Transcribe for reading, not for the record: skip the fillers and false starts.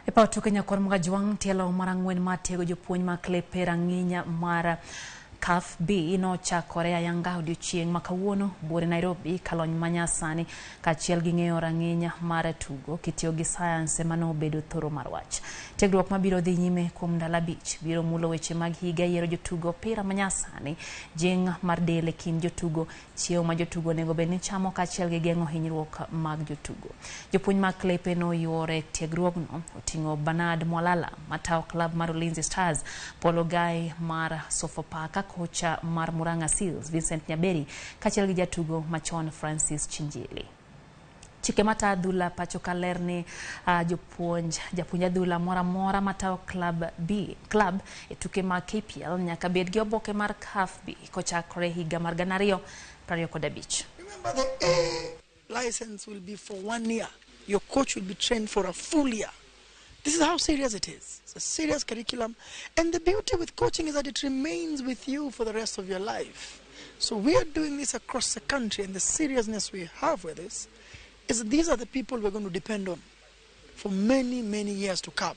E paw tuke Nyakwar Mogajwang' tielo mar ang'wen mar tiego jopuonj mag klepe rang'iny mar CAF B nochakore ayanga odiochieng' ma kawuono buore Nairobi kalony manyasani kaachiel gi ng'eyo rang'iny mar tugo kitiyo gi sayans ema nobedo thoro mar wach. Tiegruok mabiro dhi nyime kuom ndalo 5 biro mulo weche mag higa, yiero jotugo, opira manyasani, jing' mar del e kind jotugo, chiemo ma jotugo onego bed ni chamo kaachiel gi geng'o hinyruok mag jotugo. Jopuonj mag klepe noyuore tiegruogno oting'o Bernard Mwalala matayo klab mar Ulinzi Stars, Paul Ogai mar Sofapaka, kocha mar Murang'a Seals Vincent Nyaberi kaachiel gi jatugo machon Francis Chinjili. Chike matayo adhula pacho ka ler ni japuonj adhula moro amora matayo klab B klab e tuke mag KPL nyaka bed gi oboke mar CAF B kochakore higa mar 2025. Remember, the A license will be for 1 year. Your coach will be trained for a full year. This is how serious it is. It's a serious curriculum. And the beauty with coaching is that it remains with you for the rest of your life. So we are doing this across the country, and the seriousness we have with this is that these are the people we're going to depend on for many, many years to come.